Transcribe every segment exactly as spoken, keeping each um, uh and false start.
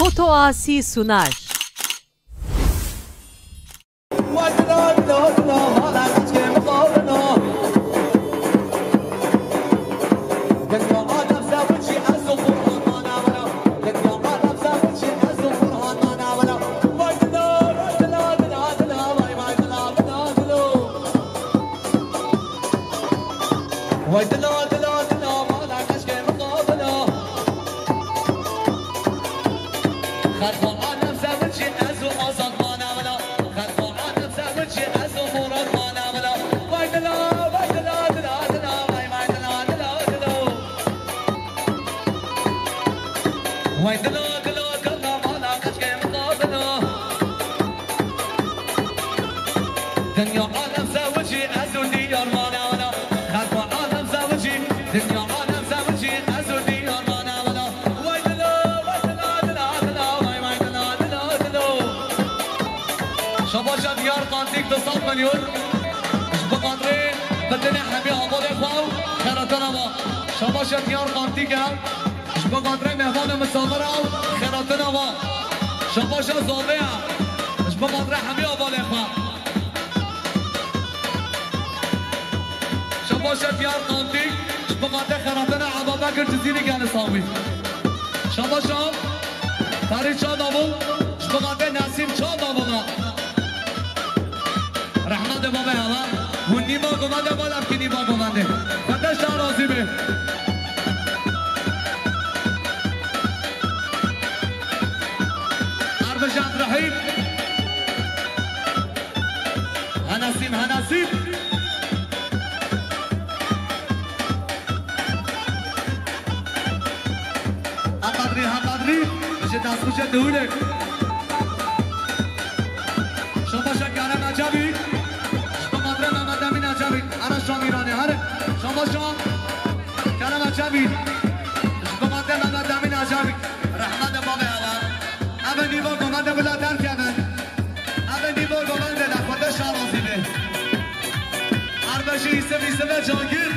Foto Asi sunar. Vay dila, dila, dila, mala qeşkê mixabin a. Xelqo alem sevinçî ez û Azad mana wila. Xelqo alem sevinçî ez û Murad mana wila. Vay dila, vay dila, dila, dila, vay, vay dila, dila, dila. Vay dila, dila, dila, mala qeşkê mixabin a. Dinya alem sevinçî ez û diyar mana wila. Xelqo alem sevinçî, dinya alem sevinçî ez û diyar mana wila. Vay dila, vay dila, dila, dila, vay, vay dila, dila, dila. Şabaşa Diyar Qantîk du sed milyon. Ji bo xatirê bi dilê hemî hevalê xwe û xêratana we. Şabaşa Diyar Qantîk e. Ji bo xatirê mêvanê misafira û xêratina wan. Şabaşa Zovê ya. Ji bo xatirê hemî hevalê xwe. Şabaşa Diyar Qantîk. Ji bo xatirê xêratina Eba Bekir Cizîrî gelê Samî. Şabaşa Ferîd Çadavû. Ji bo xatirê Nesîm Çadavû da. Rehmetê bavê hewa. Hûn nîva govendê, bala kî nîva govendê. Xwedê şa razî be. Arbej Abdurrahîm. Henesîm, Henesîm. Heqedrî, Heqedrî, ji destxweşê dihûlê. Şabaşa Kerem Ecebî, ji bo xatirê Mehmet Emîn Ecebî, here Şamîranê, here. Şabaşa Kerem Ecebî, ji bo xatirê Mehmet Emîn Ecebî, rehmetê bavê hewa. Ev ê nîva govendê bila derkevin. Ev ê nîva govendê de Xwedê şa razî be. Arbejî Îsif, Îsifê Cangîr.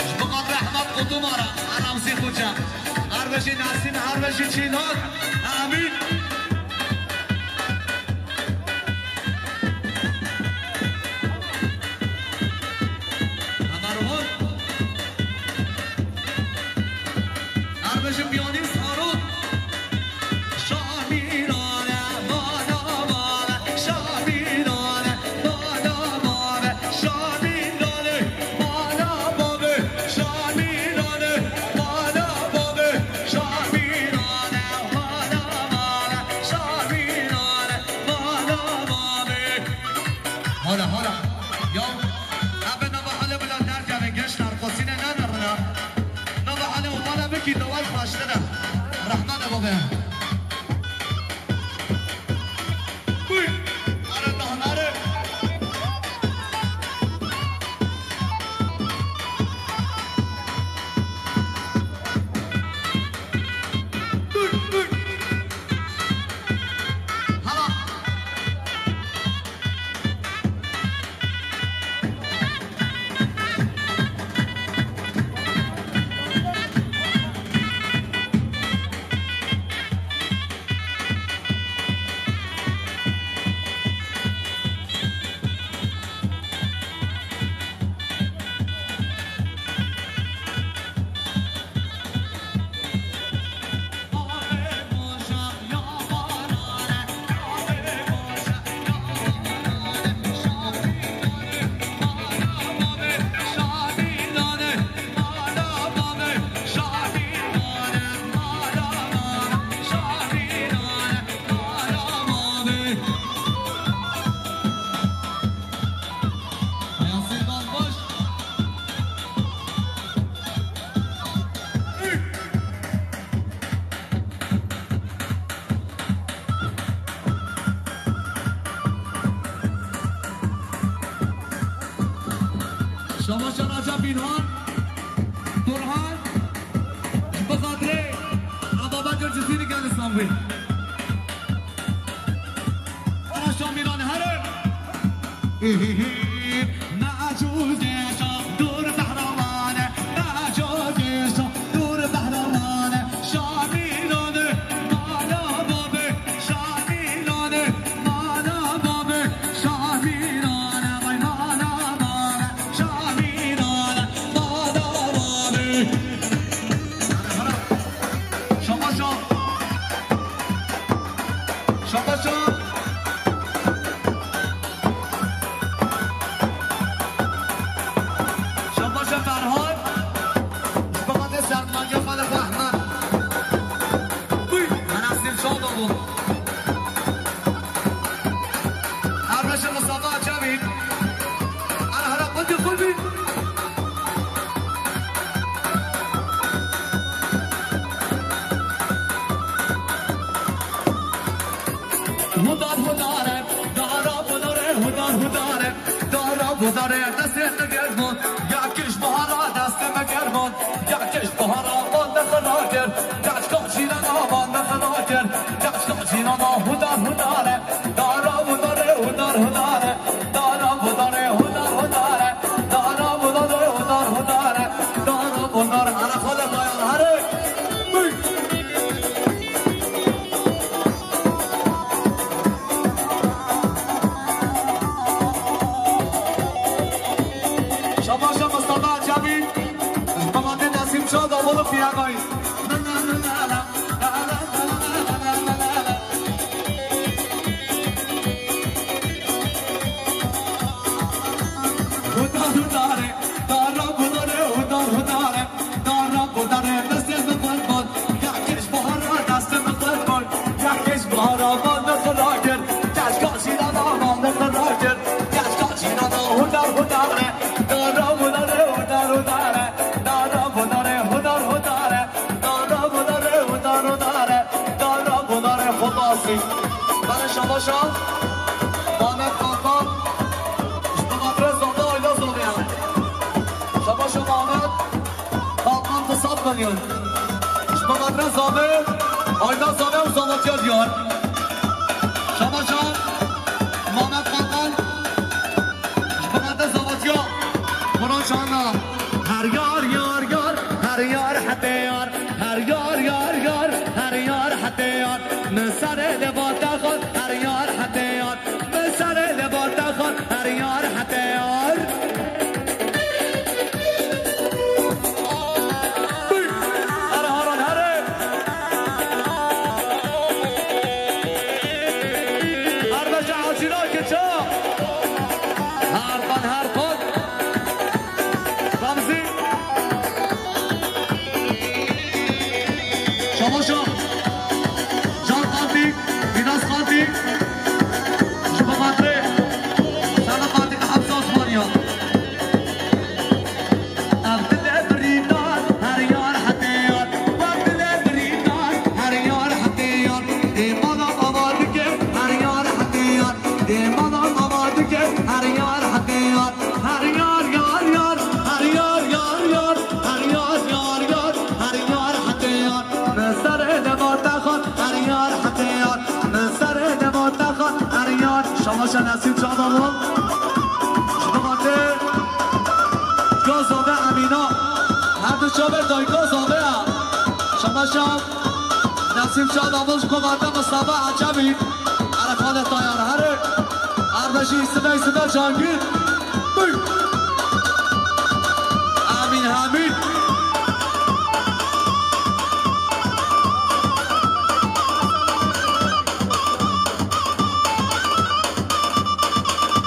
Ji bo xatirê Ehmed Qutumara, Remzî Xoca. Arbejî Nesîm, arbejî Çîlak. Emîn. Hemer hol. Arbejî piyanîst Harun. Şamîrane, bala bala, Şamîrane, bala bala, Şamîrane, bala bala, Şamîrane, bala bala, Şamîrane, bala bala, Şamîrane, bala bala. Hala, hala. Ya, ebe nava hale bila derkeve gençler, kosine ne narına. Nava hale o bala biki dawal başlığına. Rahmet ebe be. Buyur. Ara daha nare. Buyur, buyur. Hala. Şabaşa Recep Bilhan, Turhan, bi xatirê Aba Bekir Cizîrî gelê Sambî. Ara Şamîran here. Mecûz geşa, dur Behraman e, Mecûz geşa. Hudare destê min germ bûn, ya kişt bihara destê min germ bûn, ya kişt bihara van min xira kir, ya çika cînana van min xira kir, ya çika cînana hudar hudare, dara hudare, hudar hudare, dara hudare, hudar hudare, dara hudare, hudar hudare, dara hudare, ara xale dayan, here. Şabaşa Mustafa Çavî, ji Babatê Nesîm Çav, Davul û Pîragayî. Hudar hudare, dara budare, hudar hudare. Dara budare, destê min xurt bûn. Ya kişt bihara destê min xurt bûn. Ya kişt bihara van min xira kir. Ya çika cînana van min xira kir. Ya çika cînana hudar hudare. Dara budare, hudar hudare. Dara budare, hudar hudare. Dara budare, hudar hudare. Dara budare, xulasî. Bere şabaşa. Mamet Kalkan. Ji Babatê Zade, Ayla Zade ya. Şabaşa Mamet. Kalkan du sed milyon. Ji Babatê Zade, Ayla Zade û Zavatiya Diyar. Şabaşa Mamet Kalkan. Ji Babatê Zavatiya. Buran çanda. Her yar, yar, yar, her yar hete yar. Her yar, yar, yar, her yar hete yar. Min serê lê bate xwe, her yar hete yar. Min serê lê bate xwe, her yar hete yar. Here haran here. Her beşe Aşîra Kiça. Her xan, her xan. Remzî. Şabaşa. Can Qantik, Bînas Qantik. Ji Babatê. Sana Qantik, Hafsa Osmaniya. Ev dile birîndar, her yar hete yar. Ev dile birîndar, her yar hete yar. Ê mala ava dike, her yar hete yar. Ê mala ava dike, her yar hete yar. Her yar, yar, yar, her yar, yar, yar, her yar, yar, yar, her yar hete yar. Min serê lê bate xwe, her yar hete yar. Min serê lê bate xwe, her yar. Şabaşa Nesîm Çav, Davul. Ji Babatê Gazabe Emîna. Her du çavê dayika Zabe ya. Şabaşa Nesîm Çav, Davul ji Babatê Mistefa Ecemî. Erefane Tayar here. Erbeşî Sibey Sibe Cangîr. Bûy. Amîn, amîn.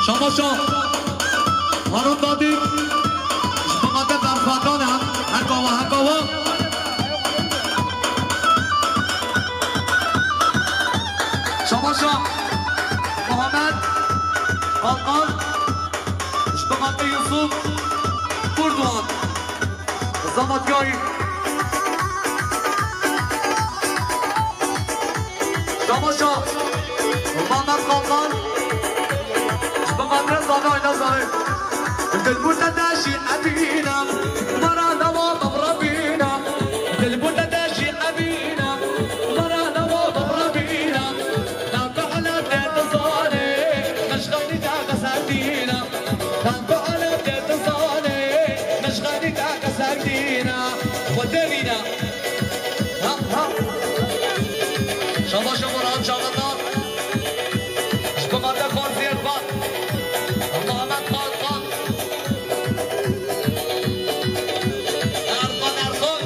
Şabaşa. Harun Dadî. Ji Babatê Berxwedan e. Hekawa, hekawa. Şabaşa. Muhammed Kalkan, ji Babatê Yusuf Kurdoğan, Zavatyayî. Şabaşa, Muhammed Kalkan, ji Babatê Zade, Ayla Zade. Dilbûr te deşî ebîna, mara dema mebrebîna. Dilbûr te deşî ebîna, mara dema mebrebîna. Kan ku hela te dizane, min ji xeynî te qeser dîna. Kan ku hela te dizane, min ji xeynî te qeser dîna. Xwe devîna. Ha, ha. Şabaş Murat Çağında. Ji Komanda Xor Zêrba. Muhammed Kalkan. Erkan Erkan.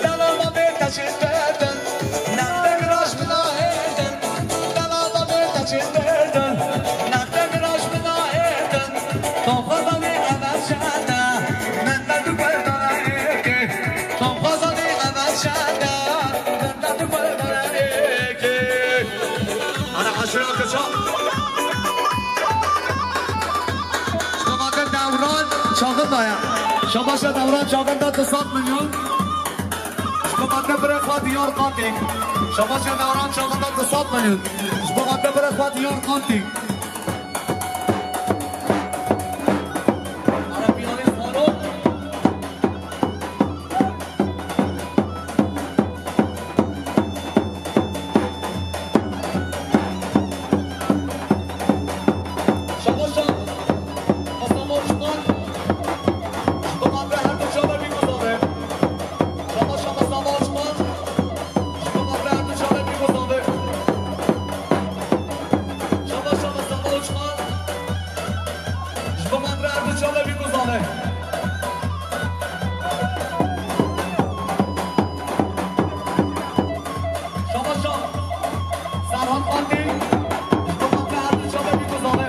Dela babê te çi derdin, nextê viraş bila hêdin. Dela babê te çi derdin, nextê viraş bila hêdin. Tom xwezanî ev çende, min te du kurdana êkê. Tom xwezanî ev çende, min te du kurdana êkê. Ana aşura kaça. Şabaşa Dewran Çağında ya. Şabaşa Dewran Çağında du sed milyon. Şabaşa Birê xwe Diyar Qantî. Şabaşa Dewran çaxada du sed milyon. Ji bo te birê xwe Diyar Qantî. Ara piyanîst Faruk. Şabaşa Hasan Osman. Ji bo me her du çaver bî guzave. Şabaşa Hasan Osman. Ji bo me her du çaver bî guzave. Şabaşa Hasan Osman. Ji bo me her du çaver bî guzave. Şabaşa Serhat Qandî, ji bo me her du çaver bî guzave.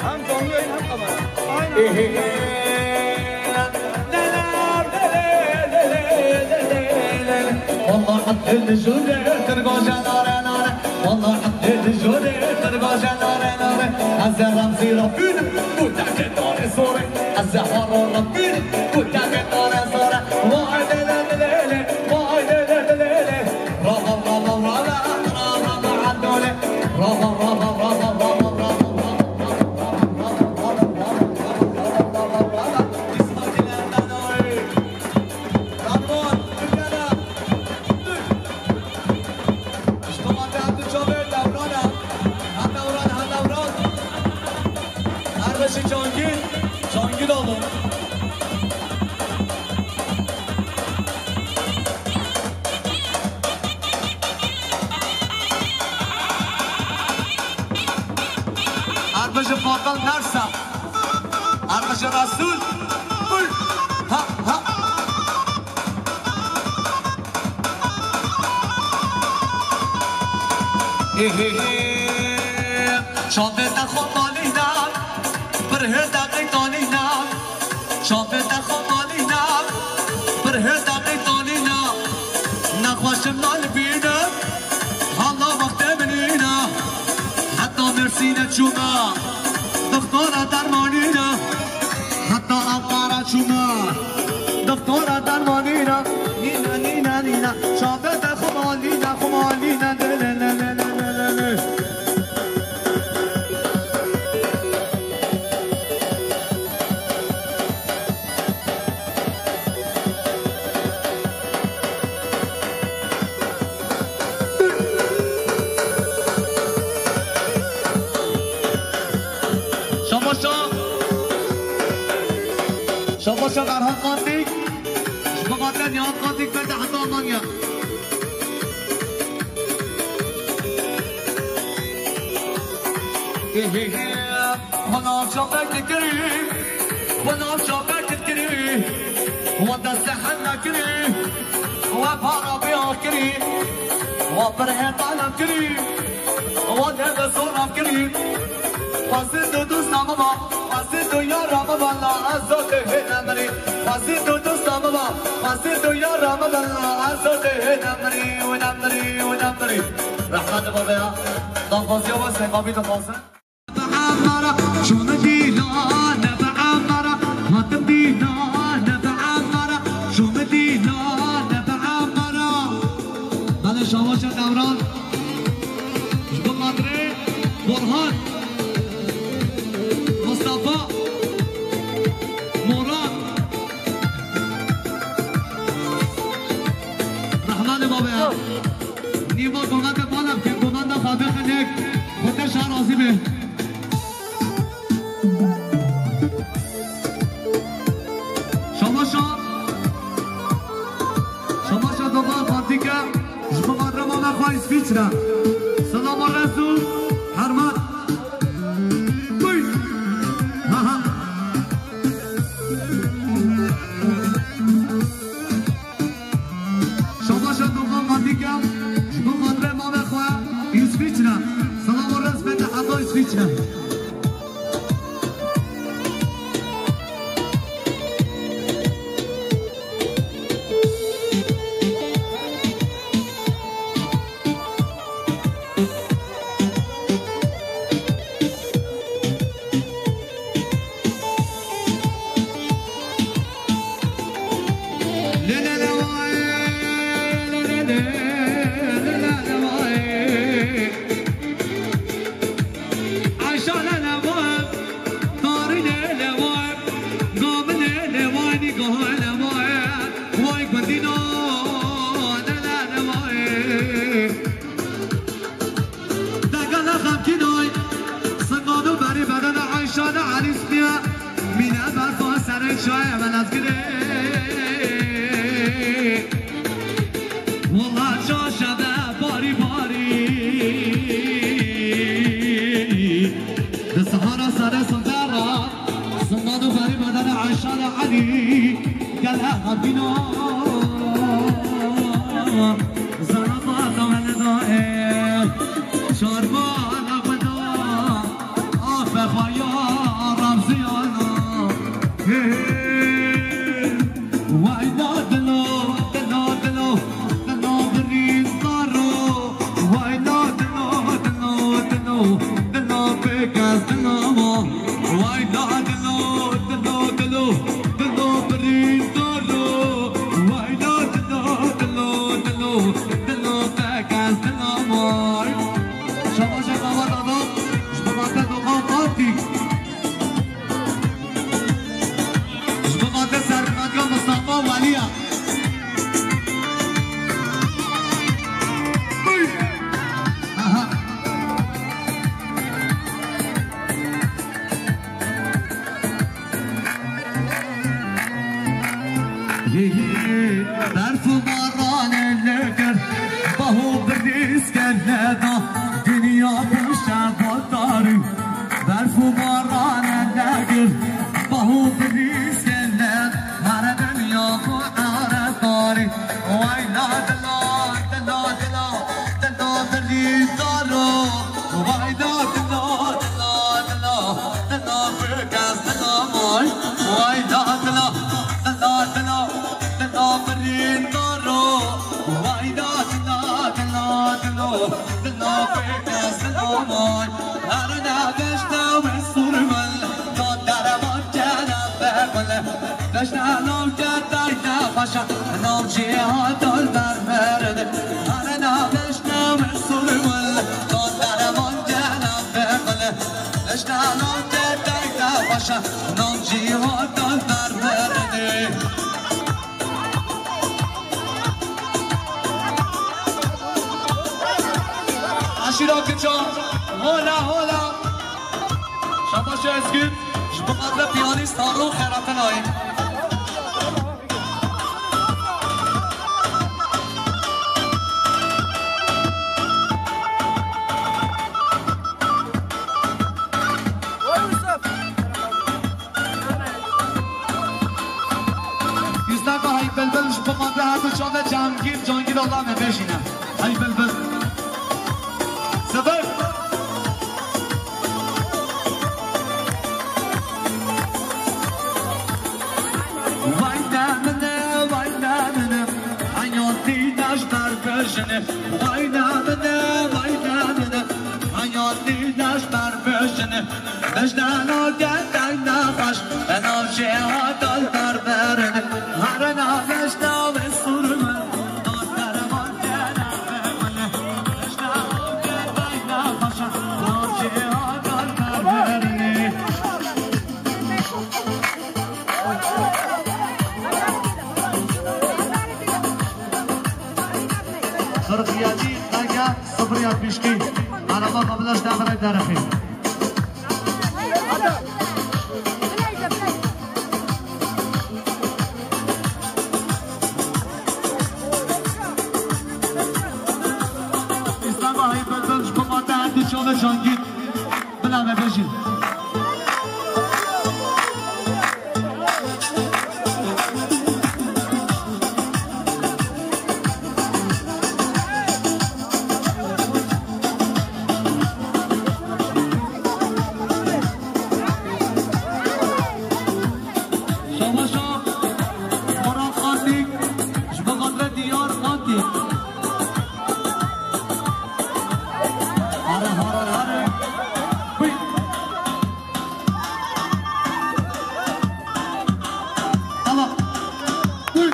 Hem canlı yayın hem kamera. Aynen. Wallah Abdul Jûdê tirgoje nare nare. Wallah Abdul Jûdê tirgoje nare nare. Ez ê Remzî Rabîn, ku tekê nare sore. Ez ê Haro Rabîn, ku tekê nare sore. Vay lê lê lê lê, vay lê lê lê lê. Her beşi Cangî, Cangî de alın. Arbêje Fatal Nersa. Arbêje Resul. Ul. Ha, ha. Ê hê hê. Çavê te xwe malî ne. Pir hê te qeytanî ne. Çavê te xwe malî ne, pir hê te qeytanî ne. Nexweşim nalibîne, hala wextê min nîne. Heta Mersîne çûme, doktora dermanî ne. Heta Anqara çûme, doktora dermanî ne. Nîne, nîne, nîne. Çavê te xwe malî ne, xwe malî ne. Lê, lê, lê, lê. Şabaşa, şabaşa Ferhat Qantik. Ji bo xatir Nihat Qantik berde heta Almanya. Hê, hê, hê. Xwe nav şafek dikirî, xwe nav şafek dikirî. Xwe deste hena kirî, xwe para biya kirî. Xwe bir heta nav kirî, xwe deve zor nav kirî. Xwezî tu dosta min ba, xwezî tu yara min ba, la ez zor te hê nemirî. Xwezî tu dosta min ba, xwezî tu yara min ba, la ez zor te hê nemirî, wê nemirî, wê nemirî. Rehmet baba ya. Daxwaziya we Seyf Abî dixwazin. Bi Emara, şûme dîla, ne bi Emara, hatim dîla, ne bi Emara, şûme dîla, ne bi Emara. Belê şabaşa Dewran. Ji bo xatirê Burhan, Mustafa, Murat, Rehmanê babe ya. Nîva komete bala bikin, komanda xwe bixinik. Xwe te şa razî be. Şabaşa. Şabaşa dogan Fatike. Selam û rêz û hurmet. Buyur. Ha, ha. Şabaşa doxan Matîka, ji bo xatirê mamê xwe, Îsviçre. Selam û rêz bende heta Îsviçre. Degela xemkînoy, singan û berî bedena Eyşane Elî Spiye, mîne berfa serê çayê velat girê. Wela çaşe de barî barî. Di sihara serê sintera, singan û berî bedena Eyşane Elî, gel xemkîno. Zana bata weleda e, çarmana xweda, afe xwaya Remziyana. Hey, hey. Wayna dilo, dilo, dilo, dilo birîndaro. Wayna dilo, dilo, dilo, dilo pêkez dilo ma. Wayna dilo, dilo, dilo, dilo birîndaro. Wayna dilo, dilo, dilo, dilo pêkez dilo ma. Şabaşa baba dada, ji bo mate doxan Fatî. Ji bo mate serkatiya Mustafa Weliya. Aha. Yê, yê, berf û baranê lê kir, baho birîz kir lê da, dinya pişte batarî. Berf û baranê lê kir, baho birîz kir lê, her dinya xwe are tarî. Wayna dila, dila, dila, dila birîndaro. Wayna dila, dila, dila, dila pêkez dila may. Wayna dila, dila, dila, dila birîndaro. Wayna dila, dila, dila, dila pêkez dila may. Her ne beşte ve surmel, da derman cene begule. Beşte navke dayda başa, nav cihat al berberdi. Her ne beşte ve surmel, da derman cene begule. Beşte navke dayda başa, nav cihat al berberdi. Aşîra kiça, hola, hola. Şabaş Ezgün, ji bo xatirê piyanîst Harun Xeratinayê. Yusuf. Yustaka hey bilbil ji bo mate her du çavê Cangîr, Cangîr Allah me bêjîne. Hey bilbil. Sibir. Vay demine, vay demine, hayatî daş ber bejine. Vay demine, vay demine, hayatî daş ber bejine. Beşdana gel dayna xweş, nav cihata li ber berin. Harina beşda ve surme, dostlar man gel ve wele. Beşdana gel dayna xweş, nav cihata li ber berin. Xirxiyatî, qege, sifir yetmiş iki. Araba kabloş demire derixî. Cangîr, bila me bêjin. Şabaşa Murat Antik, ji bo xatirê Diyar Antik. Hare, hare, hare. Buyur. Tamam. Buyur.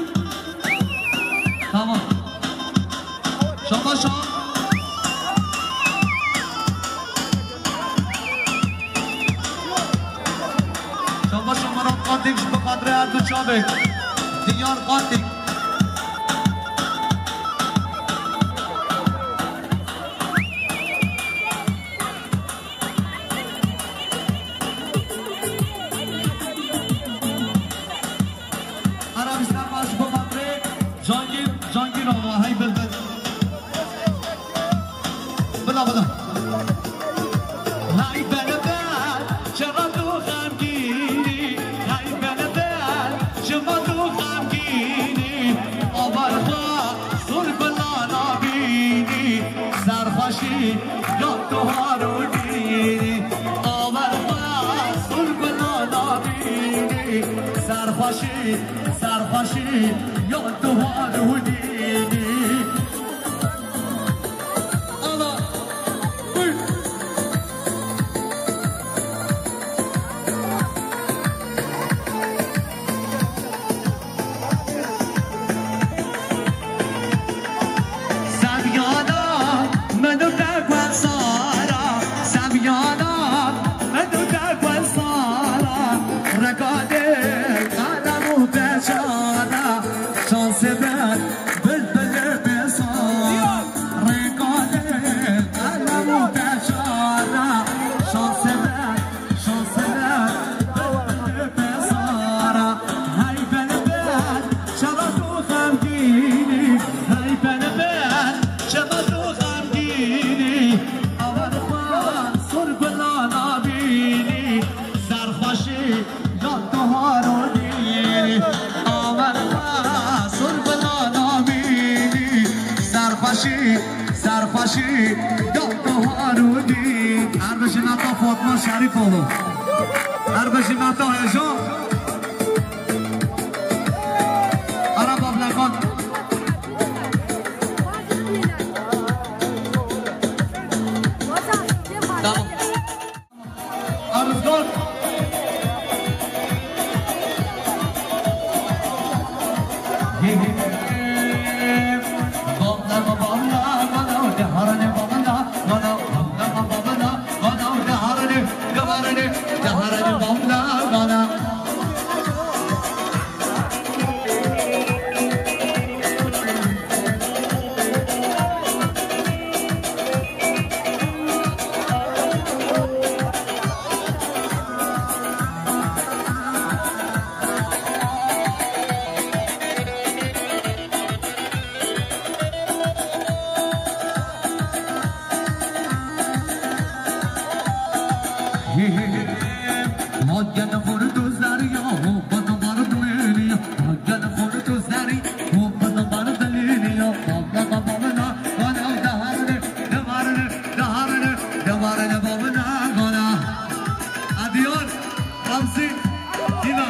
Tamam. Şabaşa. Şabaşa Murat Antik, ji bo xatirê her du çavê. Diyar Antik. Arabistan baş bo xatirê Cangîr, Cangîr ama hey bilbil. Bila, bila. Hey belebel, çima tu xemgînî? Hey belebel, çima tu xemgînî? Avar xwe sor bila nabînî. Serxweşî ya tu harûnî. Avar xwe sor bila nabînî. Serxweşî, serxweşî ya tu harûnî. Ala. Buyur. Seviyana min û te gul sara, seviyana min û te gul sara, rega dê qelem û beşara, şansê min bilbilê bêsara, rega dê qelem û beşara, şansê min Şansê min pezara, hey belebel, çima tu xemgînî, hey belebel, çima tu xemgînî, avar xwe sor bila nabînî, serxweşî ya tu harûnî, avar xwe sor bila nabînî, serxweşî Serxweşî ya tu harûnî. Her bijî meta Fatma Şerîfoğlu. Her bijî meta heyecan. Ara bablekan. Tamam. Arızgor. Hot gene vurdu zeriya, hop bana var dönüyor. Hot gene vurdu zeriya, hop bana var dönüyor. Bana bana bana, bana daharını, daharını, daharını, daharını, bana bana. Adiyor, Ramzi, Dina.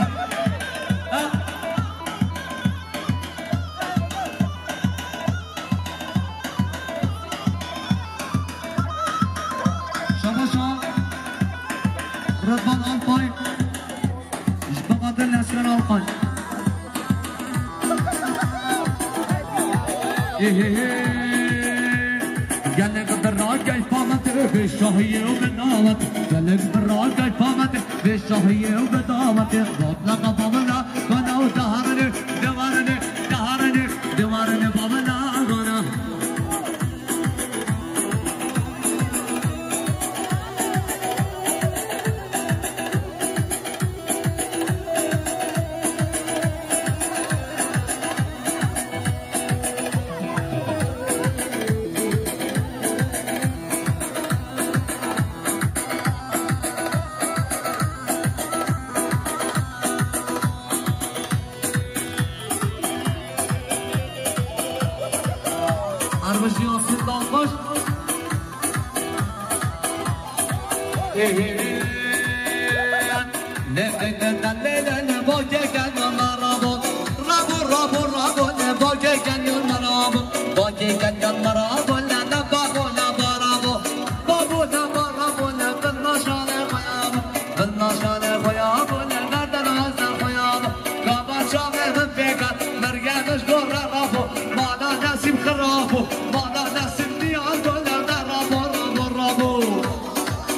Ha? Şabaşa Rıdvan Alpay. Ji bo xatir Nesrin Alpay. Ê hê hê. Gelek bira gel pamet be şahiyê û be dawet. Gelek bira gel pamet be şahiyê û be dawet. Rotla babamla bana û daharını, daharını, daharını, daharını babana bana.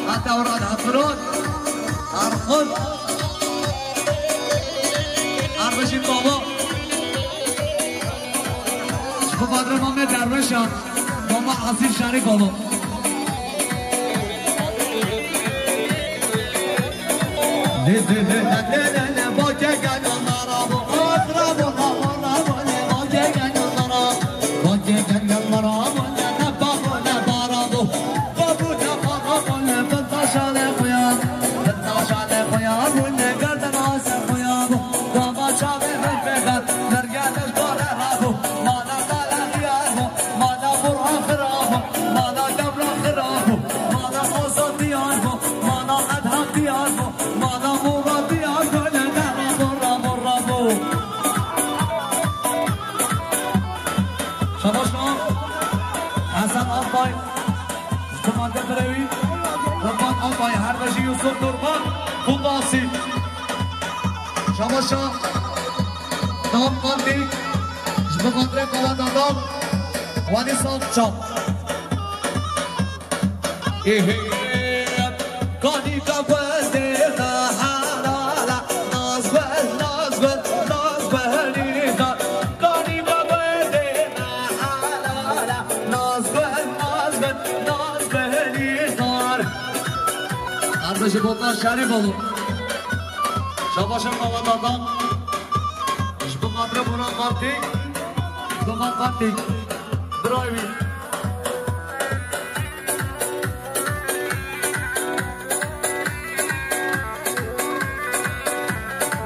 Heta ora da Firot. Arxon. Arbejî baba. Ji bo xatirê mamê derweşa. Mama Asîf Şerîf baba. Şabaş lan. Hasan Akbay. Ji bo xatirê birê wî. Rıfat Akbay, Herbejî Yusuf Nurman, Kundasî. Şabaşa. Tam Kandik. Ji bo xatirê Kalan Dada. Wanî Salça. Ehe. Kanika xwedê me helala, Nazgul, Nazgul, Nazgul nîzar. Kanika xwedê me helala, Nazgul, Nazgul, Nazgul nîzar. Arda ji bo te şerîf olun. Şabaşa Kalan Dada. Ji bo xatirê Boran Kartî. Boran Kartî. Birayê wî.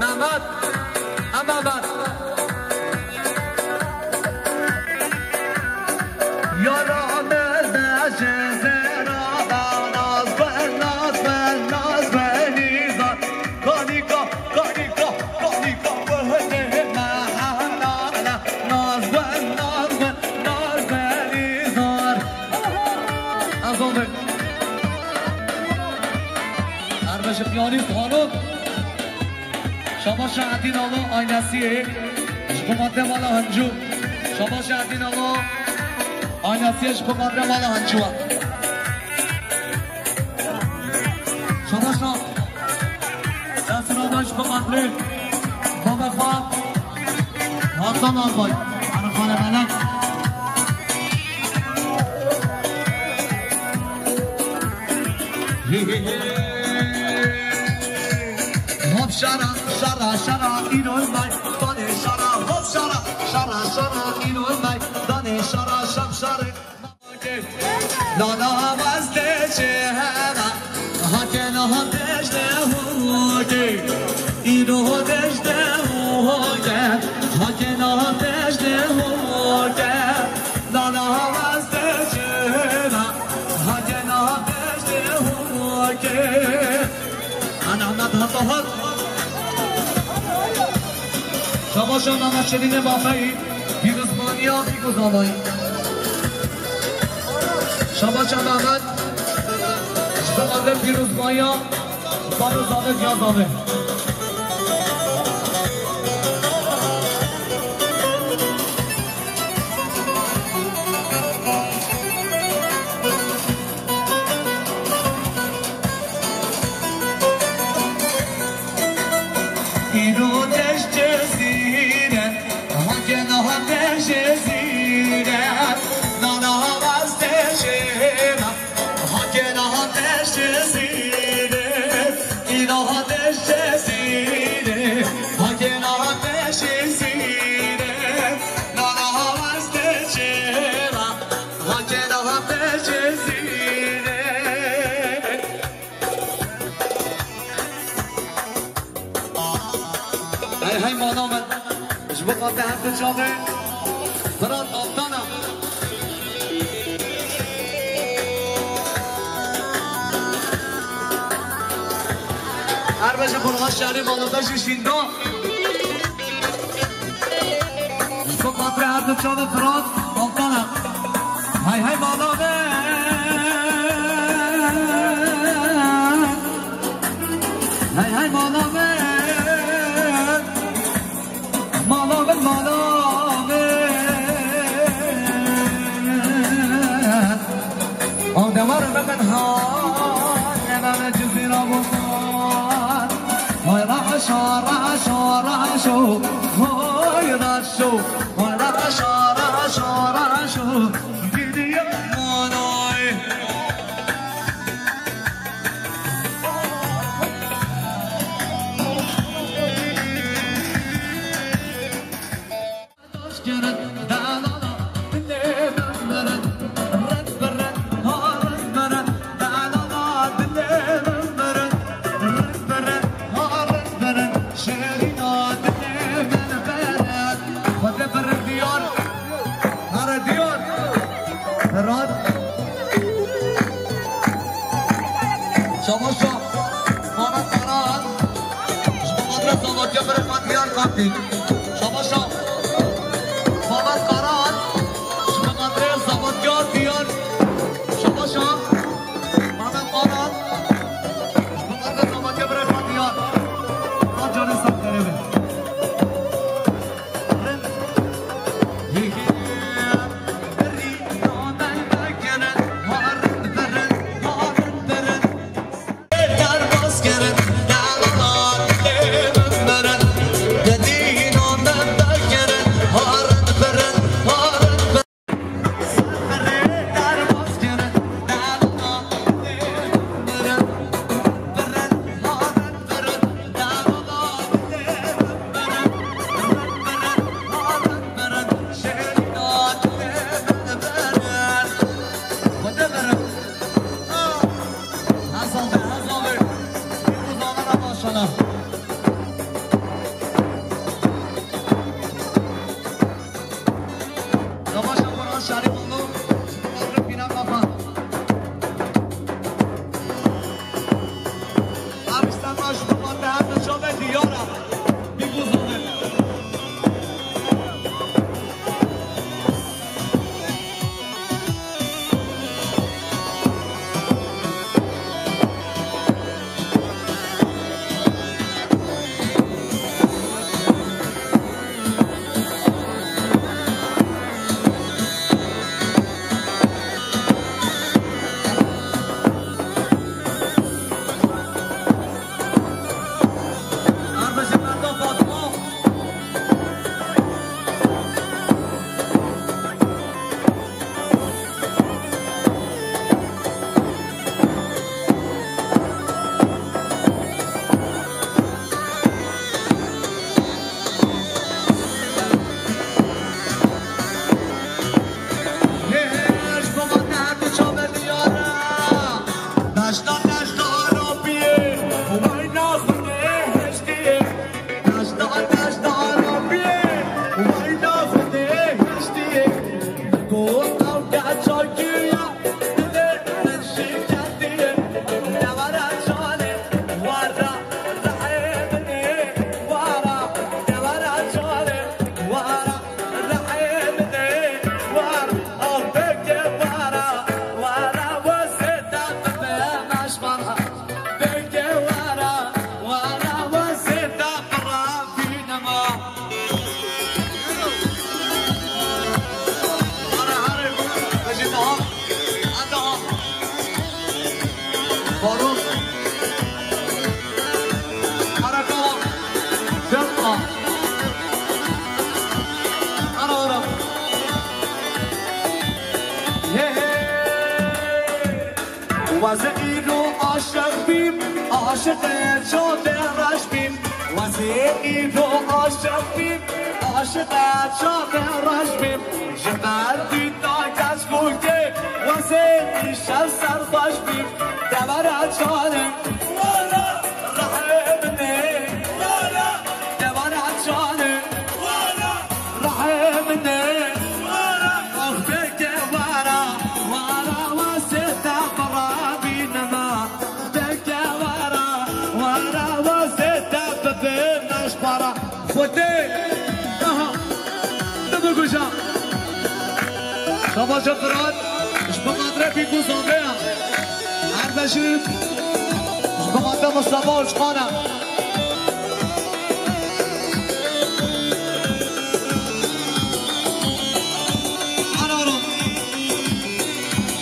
Mehmet. Em Mehmet. Yara me de ji zêra da, naz be, naz be, naz be nîzar. Kanika, kanika, kanika, wehne me helale. Naz be, naz be, naz be nîzar. Ez oldum. Erbeşi piyanist Hanok. Şabaşa Edîn Alo Aynasiyê. Ji bo madde mala Hancû. Şabaşa Edîn Alo Aynasiyê ji bo madde mala Hancû. Şabaşa. Destê me de ji bo xatirê babê xwe Hasan Albay, Erxane Melek. Hop şara, şara, şara, îro may, danê şara, hop şara, şara, şara, îro may, danê şara, şam şarê. Nana westê çêhera, hake naha deşte hoke. Îro deşte hoke, hake naha deşte hoke. Nana westê çêhera, hake naha deşte hoke. Ana Ahmet hata hat. Şabaşa Mehmet Şirînê Bafeyî, pîrozbaniya Bîgozanayî. Şabaşa Mehmet, ji bo xatirê pîrozbaniya Bavê Zavê Diya Zavê. Îro deşt Cezîre, hake naha deşt Cezîre, nana westê çêhera, hake naha deşt Cezîre, î naha deşt Cezîre, hake naha deşt Cezîre, nana westê çêhera, hake naha deşt Cezîre. Hey, hey, mala min. Ji bo xatirê her du çavê. Firat Altana. Ji xwe şerê mala me jî şînda. Ji xatre her du çavê Firat, Balkana. Hey hey mala me. Hey hey mala me. Mala me, mala me. Ew dewar me min ha, eve me cizîra bozan. Hay raşo, raşo, raşo, hay raşo, hay raşo, raşo, raşo. Gidiyor manay. Şabaş şa. Muhammed Karan. Ji bo xatirê Zavatya birê xwe diyar qatî. Şabaş şa. Muhammed Karan. Ji bo xatirê Zavatya diyar. Şabaş şa. Muhammed Karan. Ji bo xatirê Zavatya birê xwe diyar. Sağ canê sağ kerê be. Faruk. Karakola. Dörtla. Ara ara. Hey hey. Wazî îro aşiq bîm, aşiqê çavê reş bîm. Wazî îro aşiq bîm, aşiqê çavê reş bîm. Ji ber dîta keşkokê, wazê îşev serxweş bîm. Devera çanê, wara, rehê min ê, wara, devera çanê, wara, rehê min ê, wara, ax pêke wara, wara, wazê te bira bînima. Pêke wara, wara, wazê Aha. Dibikujam. Şabaşa Firat. Ji bo xatirê pîk û zaveya. Erdeşîm. Ji bo xatirê Mustafa Uçxana. Ara, ara.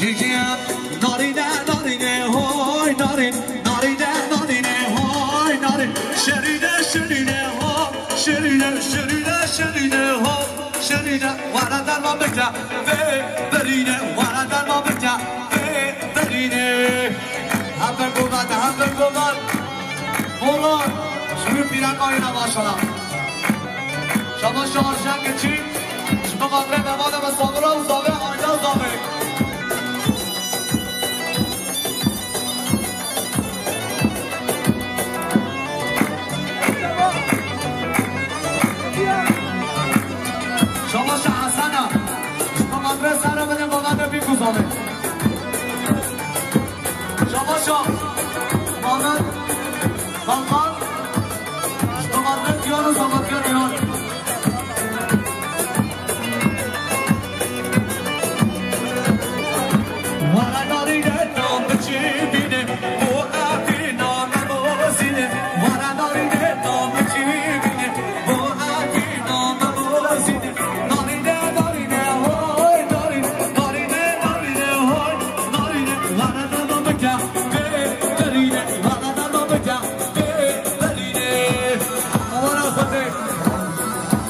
Yekiyem. Narîne, narîne, hoy, narîn. Narîne, narîne, hoy, narîn. Şerîne, şerîne, ho. Şerîne, şerîne, şerîne, ho. Şerîne, were derman bike, vê berîne, were derman bike, vê berîne. Hember govan, hember govan. Moran, şunu pîrek ayına başla. Şabaş şaharşan geçin. Şunu madre devane ve sabra uzadı, ayna uzadı. Şabaşa Hasana. Şabaşa Hasana bine bana da bir kuzanı. Şabaşa. Bana. Bana. Şabaşa diyor, Şabaşa diyor.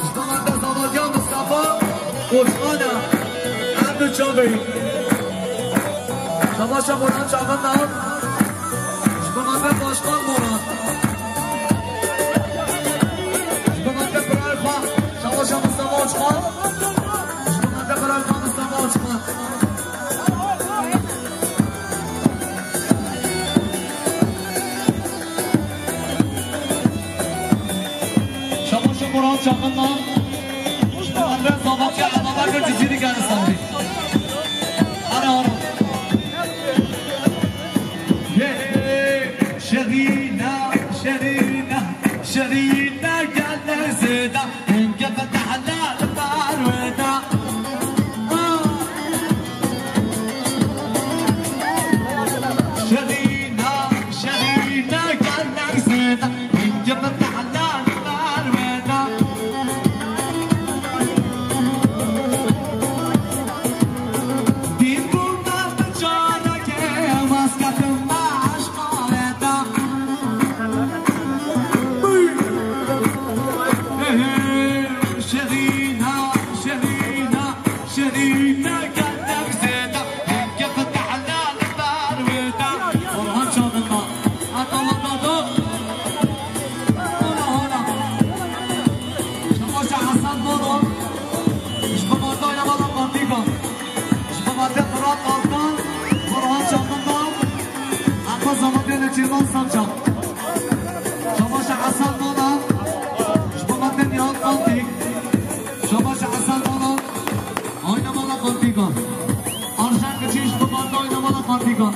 Ji bo me dest avadiya Mistefa Osmana, Ebdû Çavê. Şabaşa Boran çavindan. Ji bo me dest Başkan Boran. Ji bo me dest Biral Xan. Şabaşa Mistefa Osman. Ji bo me dest Biral Xan Mistefa Osman. Şabaşa Murat Çakıl'la. Andre Zavatya, Ababakır Ciziri geldi sandı. Ara, ara. Ye, ye, Şerina, Şerina, Şerina geldi zeda. Hingê bi tehlal bar weda. Şerîna, Şerîna gelek zêde. Hingê bi tehlal bar weda. Dîn bû me bi carekê, wes ketim me eşqa weda. Şerîna, Şerîna, Şerîna gelek zêde. Hingê bi tehlal bar weda. Orhan çavinda. Atala dado. Hola, hola. Şabaşa Hasan Boran. Ji bo me dayna mala Qandîkan. Ji bo me de Firat Altan. Orhan çavinda. Ata Zavatya Nêçîrvan Salça. Şabaşa Hasan Boran. Ji bo me de Nihat Qandîk. Şabaşa Hasan Boran. Ayna mala Qandîkan. Arjen Kiçî ji bo me de ayna mala Qandîkan.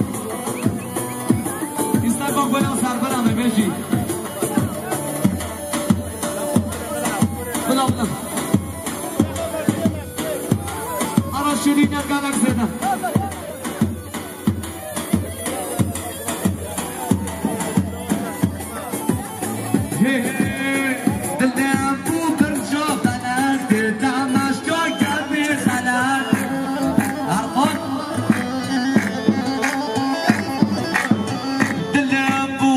Îstek bak bela serbera me bêjî. Bila, bila. Ara Şirîne gelek zêde. Hê, hê, dilê bû birca felek, dê damaşka germê xelek. Erkan. Dilê bû,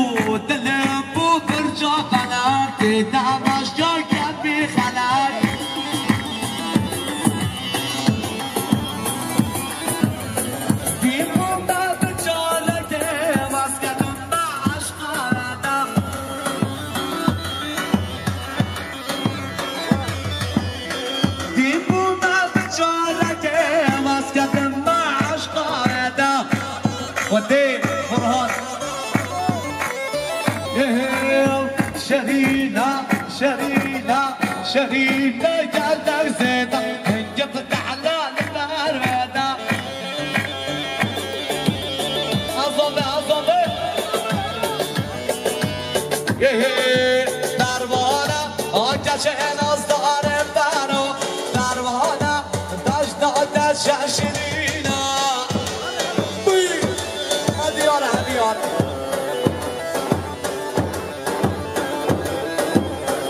dilê bû birca felek, dê damaşka germê xelek. Dîn bû me bi carekê, wes ketim me eşqa weda. Dîn bû me bi carekê, wes ketim me eşqa weda. Xwedê Qur'an. Ê, Şerîna, Şerîna, Şerîna gelek zêde. Hingê bi tehlal bar weda. Azade, azade. Ê, pervane, ay Çeçe nazdarê bero, perwane, bejna te şeşirîna. Bî, hediyar, hediyar.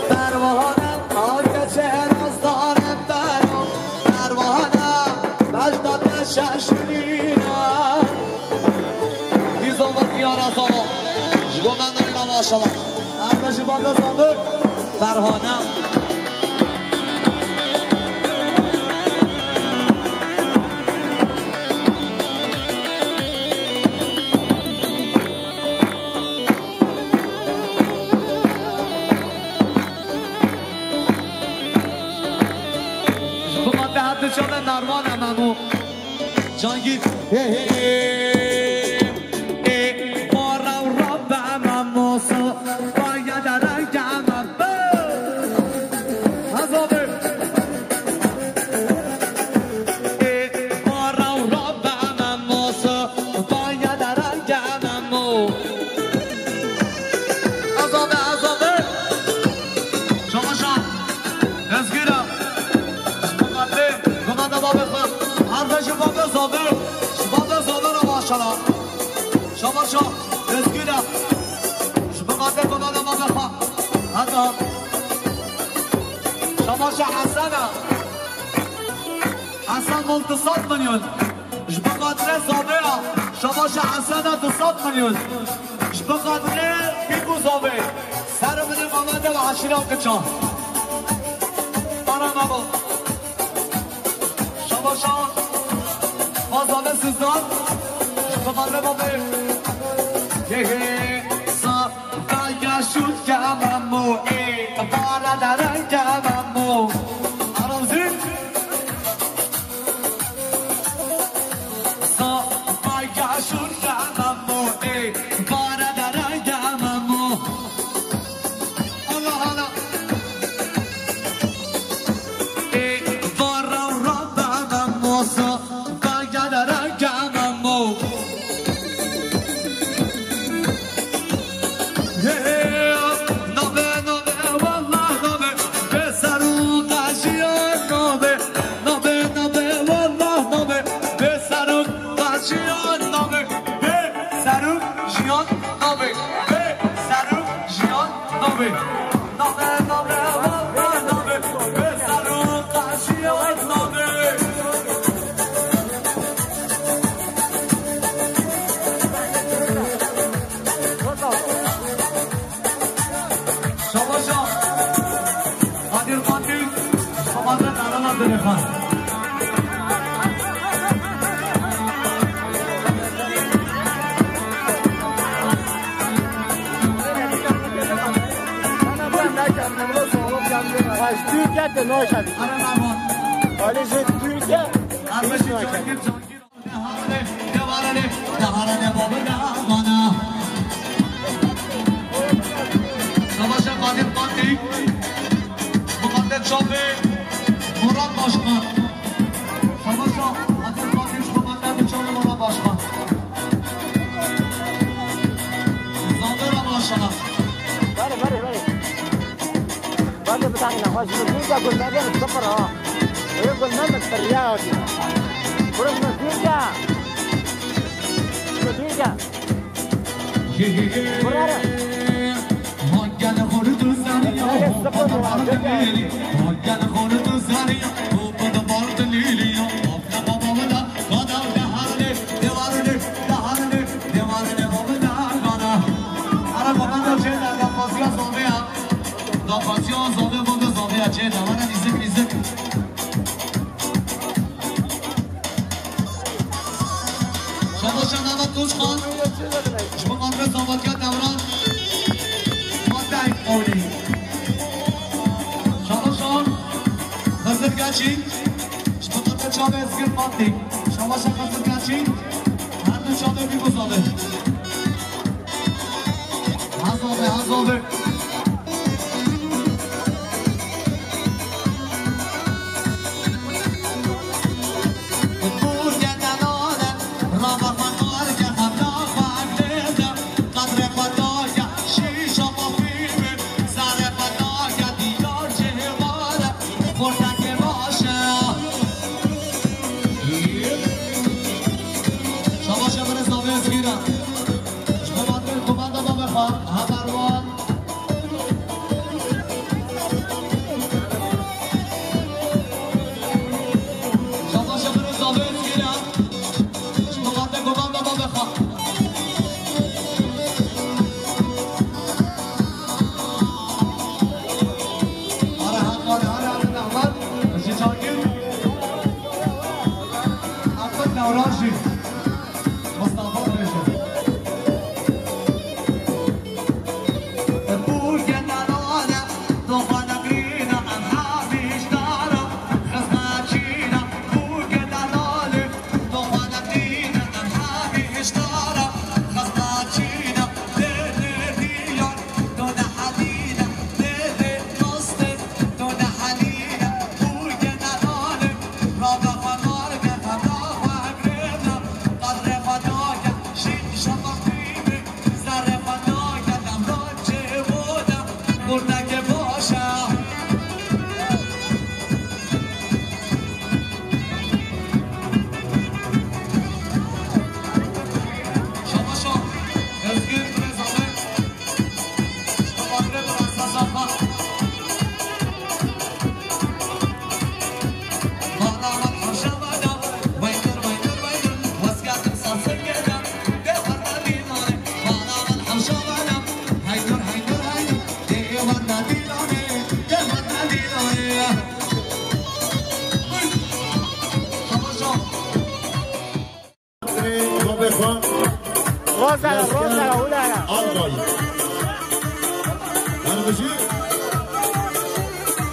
Perwane, a çeçe nazdarê bero, perwane, bejna te şeşirîna. Dîzo ve diyara zava. Ji bo me nayna maşallah. Her be ji banda zava. Ferhane. Ji bo me te her du çav de nervan e Memo. Cangîr. Hey, hey, hey. Ê, bara û rabe Memo, so, baya derenge Memo. Hezabê. Ê, bara û rabe Memo, so, baya derenge Memo. Hezabê, hezabê. Şamaşa. Ezgîra. Ji bo xatirê, gumanda babê xwe. Her be ji babê zave. Ji babê zave re maşala. Şamaşa. Ezgîra. Ji bo xatirê gumanda babê xwe. Heta. Şamaşa Hesena. Hesen bol du sed milyon. Ji bo xatirê zave ya. Şamaşa Hesena du sed milyon. Ji bo xatirê pîk û zave. Ser û binê Mehmet ve eşîra kiça. Para me bo. Şabaşa. Fazla ve sizdan. Ji bo xatirê babê. He he. Sa. Daya şût ke Memo. Ê. Bara derenge Memo. Aramzî. Sa. Daya şût ke Memo. Ê. Bara derenge Memo. Allah Allah. Ê, vara û rabe Memo, sa, daya derenge Memo. Hey, hey, nabe, nabe, wallah nabe, bê ser û qeşiyan nabe. Nabe, nabe, wallah nabe, bê ser û qeşiyan nabe, bê ser û jiyan nabe, bê ser û jiyan nabe. Nabe, nabe, wallah nabe, bê ser û qeşiyan nabe. Şabaşa. Kadir Kadir. Şabaşa Tarana Delefa. Türkiye de ne yaşadı? Arama. Ali Türkiye. Arma Türkiye. Deharane, deharane, deharane, babî dagana. Şabaşa Kadir Kadir. Muqaddes Çapê Murat Başkan. Şabaşa Kadir Kadir, Muqaddes Çapê Murat Başkan. Zandera maşallah. Bari, bari, bari. Bari bir tane, bak, şimdi bir de gönderdim, sıfır ha. Öyle gönderme, sıfır ya. Burası Türkiye. Türkiye. Buraya. Gel, gel, gel, gel. Ara komando çê de, da pasiya zombiya. Da pasiya zombi, bu da zombiya çê de. Bana nizik, nizik. Şabaşa Mehmet Tuzxan, ji bo xatirê Zavatiya Dewran, Fatih Qawlî. Şabaşa Xizir Geçî, ji bo xatirê çavê Ezgir Fatih. Şabaşa Xizir Geçî, her du çavê bî guzavê. Hazal be, hazal be.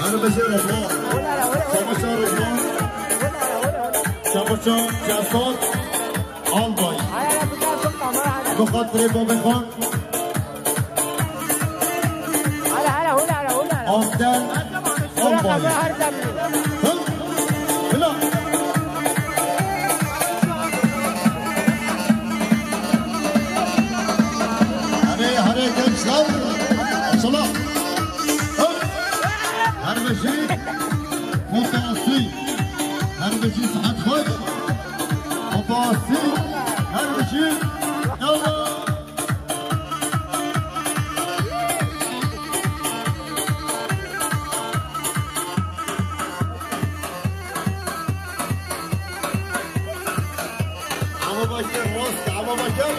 Bêje Rizwan. Çamaşan Rizwan. Çamaşan Cesad Albay. Bi xatirê babê xwe. Abdel Albay. Hı? Bila. Hadi, hadi gençler. Açıla. Hı? Her bir şey. Mutlu. Her bir şey saat koy. Babası, her bir şey. Yallah. Ama bakın, Rost, ama bakın.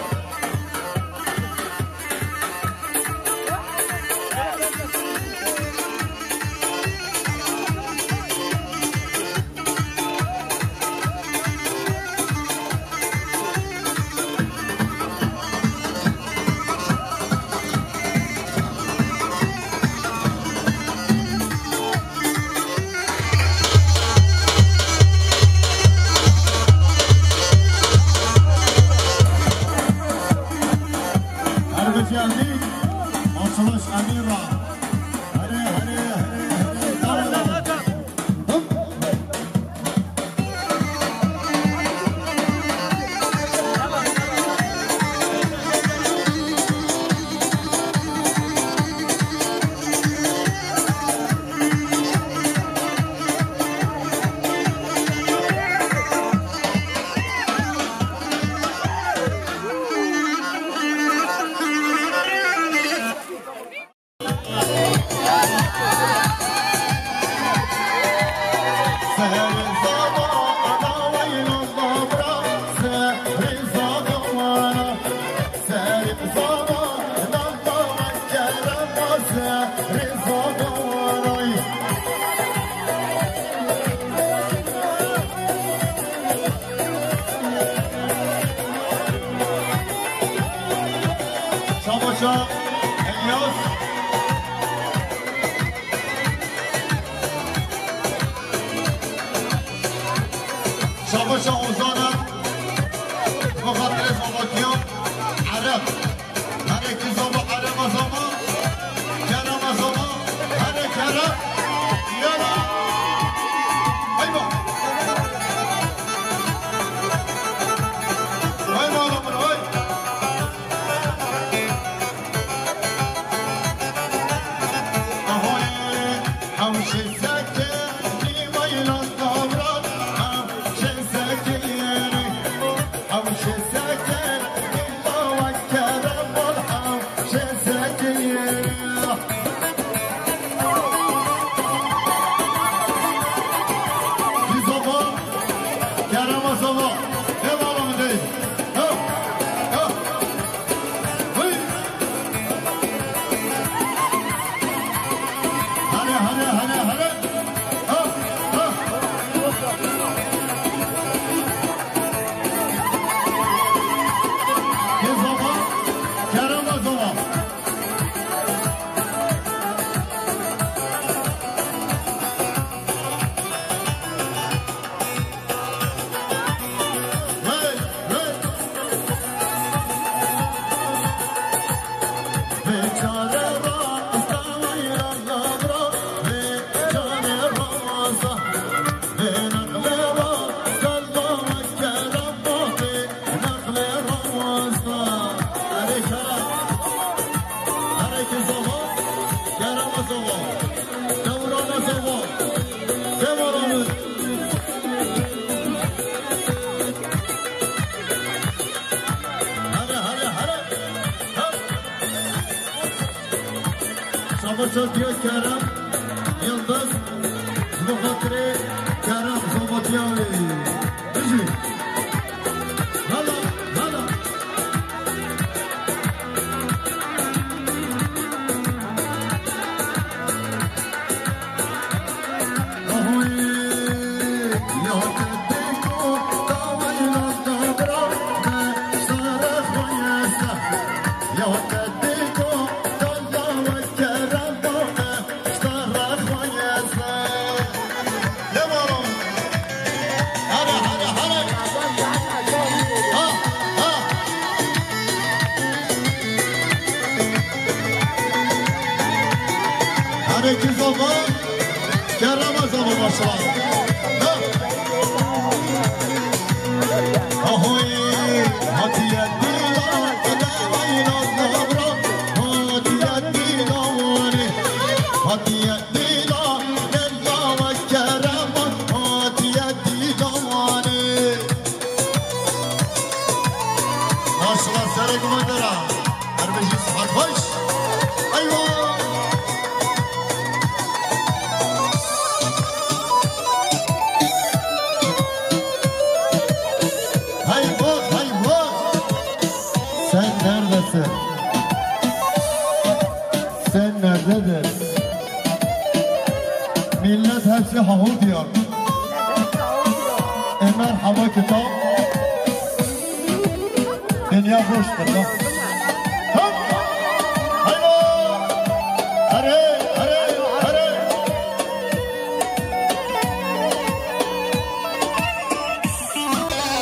Her bir geldi, açılış Emira. Hadi, hadi, hadi, hadi, tamam. Çamaşa İlyas. Çamaşa Ozan'a. Mukaddes Obotyan. Arap. Herkes ama arama zaman. Kerem zaman. Hadi kerem. Yala. Hayba. Hayba oğlum, hay. Hadi, hadi, hadi, hadi. Ha, ha. Kez baba, Kerem baba. Hadi, hadi, hadi. Hop. Savaşa diyor Kerem Yıldız. Muhatire Kerem Zobatyavi. Bizi. Hala, hala. Zava, kerema zava, maşallah. Ha? Ahoy, hatiye dîla, deva ina navra, hatiye dîla wane, hatiye dîla, deva kerema, hatiye dîla wane. Maşallah, serek me dera. Her bijî, sihet xweş. Eywa! Hey bak, hey bak. Sen neredesin? Sen nerededir? Millet hepsi hahut ya. E, merhaba kitap. Dünya boştur lan. Hop! Haydi! Hare, hare, hare!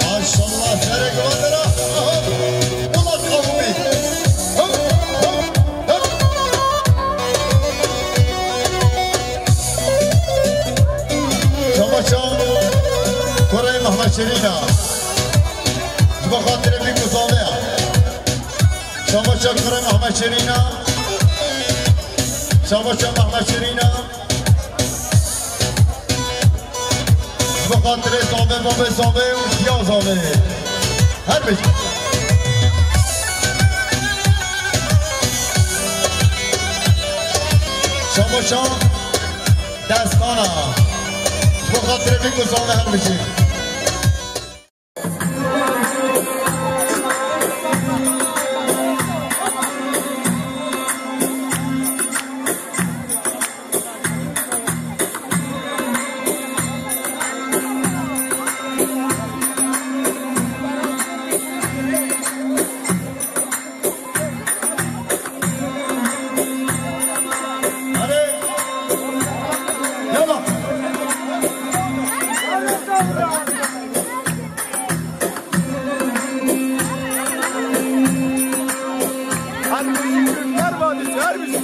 Maşallah, serek vatera. Hop! Ulan kavmi. Hop, hop, hop. Çamaşan, Koray Mehmet Şirina. Ji bo xatirê vî ku zave ya. Şabaşa kurê Mehmet Şirîna. Şabaşa Mehmet Şirîna. Bi xatirê zave, bavê zave û piya zave. Her bijî. Şabaşa destana. Bi xatirê vî ku zave her bijî. Hadi. Yalla. Her müzik Türkler Vadisi, her müzik.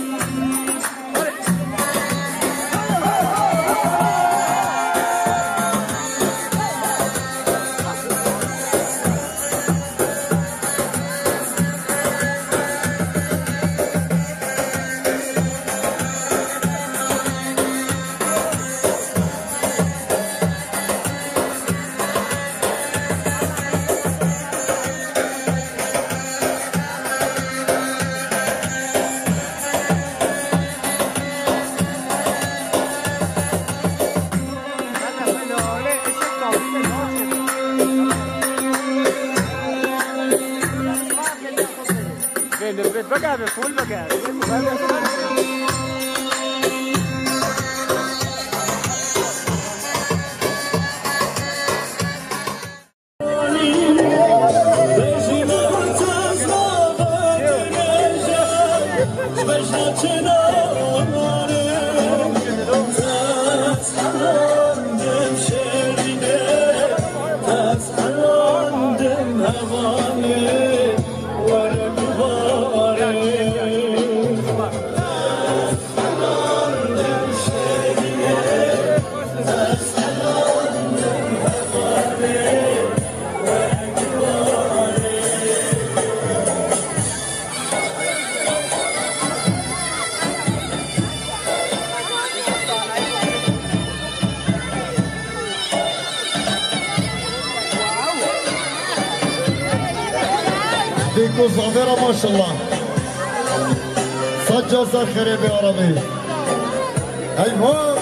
Vê li vê bigere, fûl bigere. Bêko zavera maşallah. Saca ser xerê be arabê. Eyvah!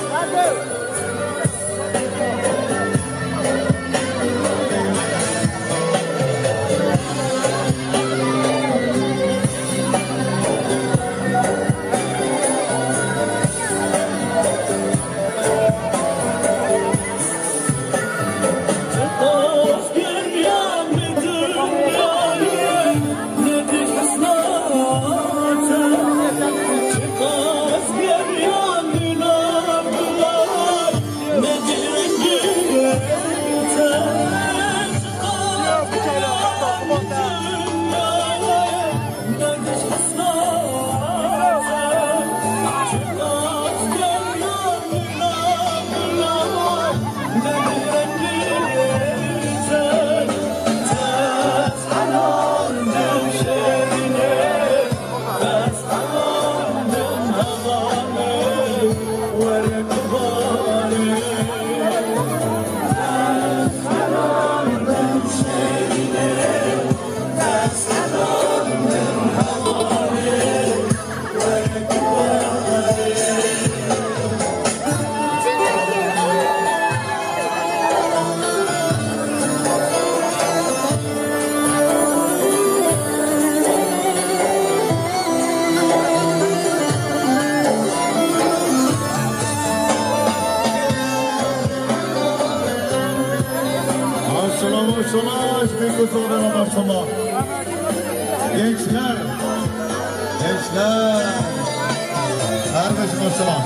Maşallah, maşallah, ji pêk û zorê re maşallah. Gençler, gençler, her beş maşallah.